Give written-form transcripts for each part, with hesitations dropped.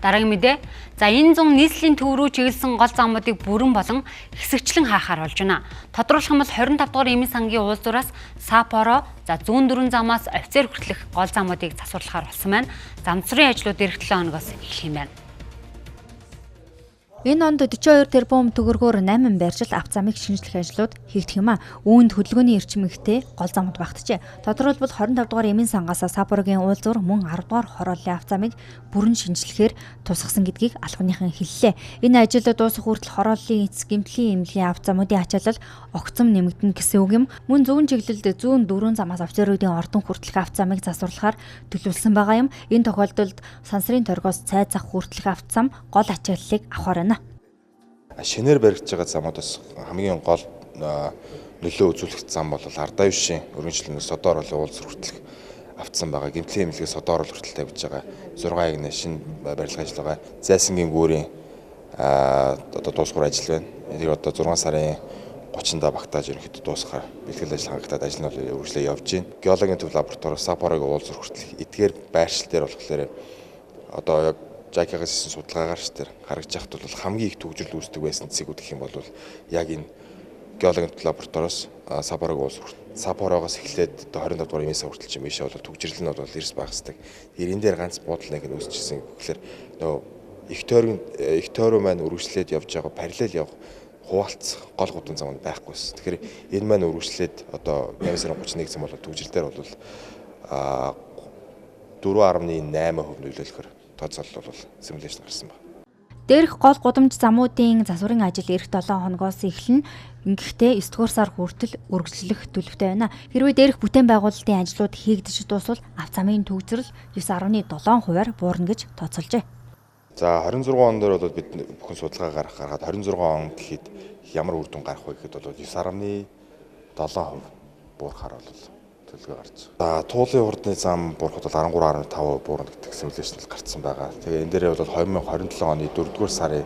Дараагийн мэдээ. За энэ зун нийслэлийн төв рүү чиглэсэн гол замуудыг бүрэн болон хэсэгчлэн хаахаар болж байна. Тодруулах юм бол 25 дугаар Эмийн сангийн уулзуураас Саппоро, за зүүн дөрвөн замаас офицер хүртэлх гол замуудыг засварлахаар болсон байна. Зам засварын ажлууд ирэх 7 хоногоос эхлэх юм байна. Энэ онд 42 тэрбум төгрөгөөр 8 байршил авто замыг шинжлэх ажлууд хийгдэх юм а. Үүнд хөдөлгөөний эрчим ихтэй гол замууд багтжээ. Тодорхойлбол 25 дугаар Эмийн сангаас Саппорогийн уулзуур мөн 10 дугаар хорооллын авто замыг бүрэн шинжлэхээр тусгасан гэдгийг албаныхан хэллээ. Энэ ажил дуусах хүртэл хорооллын эц гэмтлийн эмнэлгийн авто замуудын ачаалал огцом нэмэгдэнэ гэсэн үг юм. Мөн зүүн чиглэлд зүүн дөрвөн замаас офицеруудын ордон хүртэлх авто замыг засварлахаар төлөвлөсөн байгаа юм. Энэ тохиолдолд сансрын торгоос цай зах хүртэлх авто зам гол ачааллыг авахар байна. Шинээр баригдаж байгаа замуудаас хамгийн гол нөлөө үзүүлэх зам бол Ардаа 9-ийн өргөнчлөнөөс Содоор олон уулзар хүртэлх автсан байгаа. Гэмтлийн эмнэлгээс Содоор хүртэл тавьж байгаа 6 ягны шинэ барилга ажил байгаа. Зайсангийн гүүрийн одоо дуусгуур ажил байна. Тэр одоо 6 сарын 30-нда багтааж ерөнхийдөө дуусгахаар бэлтгэл ажил хангагдаад ажил нь бол үргэлжлээ явж байна. Геологийн төв лаборатори Саппорогийн уулзар хүртэлх эдгээр байршил дээр болохоор одоо яг JICA-гаас хийсэн судалгаагаар тэр харагдж байхад бол хамгийн их төгжрөл үүсдэг байсан цэгүүд гэх юм бол яг энэ геологийн лабораториос Саппорогийн уулс Саппорогоос эхлээд одоо 25 дугаар Эмийн сан хүртэл чим ийшээ бол төгжрөл нь бол эрс багасдаг. Тэгэхээр энэ дээр ганц буудал нэг нь үүсчихсэн гэхлээр нөгөө их тойрон маань үргэлжлээд явж байгаа параллел явах хуваалцах гол гудам зам нь байхгүйсэн. Тэгэхээр энэ маань үргэлжлээд одоо 8 сарын 31 зам бол төгжрөл дээр бол 4.8% нөлөөлөхөр тооцоолол бол симуляшн гарсан байна. Дээрх гол гудамж замуудын засварын ажил ирэх 7 хоногоос эхэлнэ. Ингэхдээ 9-р сар хүртэл үргэлжлэх төлөвтэй байна. Хэрвээ дээрх бүтээн байгуулалтын ажлууд хийгдэж дуусвал авто замын төгжрөл 9.7%-аар буурна гэж тооцоолжээ. За 26 он дээр бол бид бүхэн судалгаа гаргаад 26 он гэхэд ямар үр дүн гарах вэ гэхэд бол 9.7% буурахаар бол төлөвлөгөө гарч байгаа. За Туулын хурдны зам буурахад бол 13.5% буурна гэдэг симуляшн гарцсан байгаа. Тэгээ энэ дээрээ бол 2027 оны 4-р сарын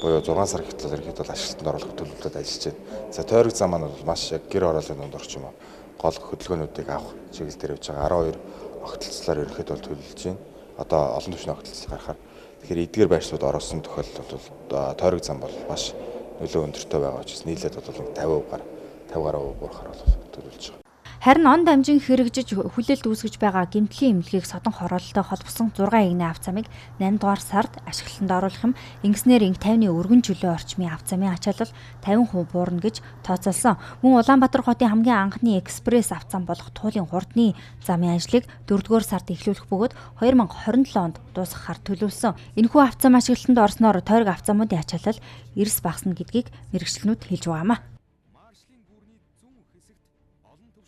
буюу 6 сар гэтэл ерөнхийдөө бол ашиглалтанд оруулах төлөвлөлтөд ажиллаж байна. За тойрог зам маань бол маш яг гэр хорооллын дунд орч юм уу гол хөдөлгөөнүүдийг авах чиглэл дээр явж байгаа. 12 огтлцлоор ерөнхийдөө бол төлөвлөж байна. Одоо олон түвшний огтлцол гарахаар тэгэхээр эдгээр байршлууд орсон тохиолдолд бол тойрог зам бол маш нөлөө өндөртэй байгаа учраас нийлээд бол 50% 50 гаруй буурахаар бол төлөвлөж байгаа. Харин он дамжин хэрэгжиж хүлээлт үүсгэж байгаа гэмтлийн эмнэлгийг содон хороололтой холбосон 6 эгнээ авто замыг 8 дугаар сард ашиглалтанд оруулах юм. Ингэснээр инх тайвны өргөн чөлөө орчмын авто замын ачаалал 50% буурна гэж тооцоолсон. Мөн Улаанбаатар хотын хамгийн анхны экспресс авто зам болох Туулын хурдны замын ажлыг 4-р сард эхлүүлэх бөгөөд 2027 онд дуусгахаар төлөвлөсөн. Энэхүү авто зам ашиглалтанд орсноор тойрог авто замуудын ачаалал эрс багасна гэдгийг мэргэжилтнүүд хэлж байгаа юм а.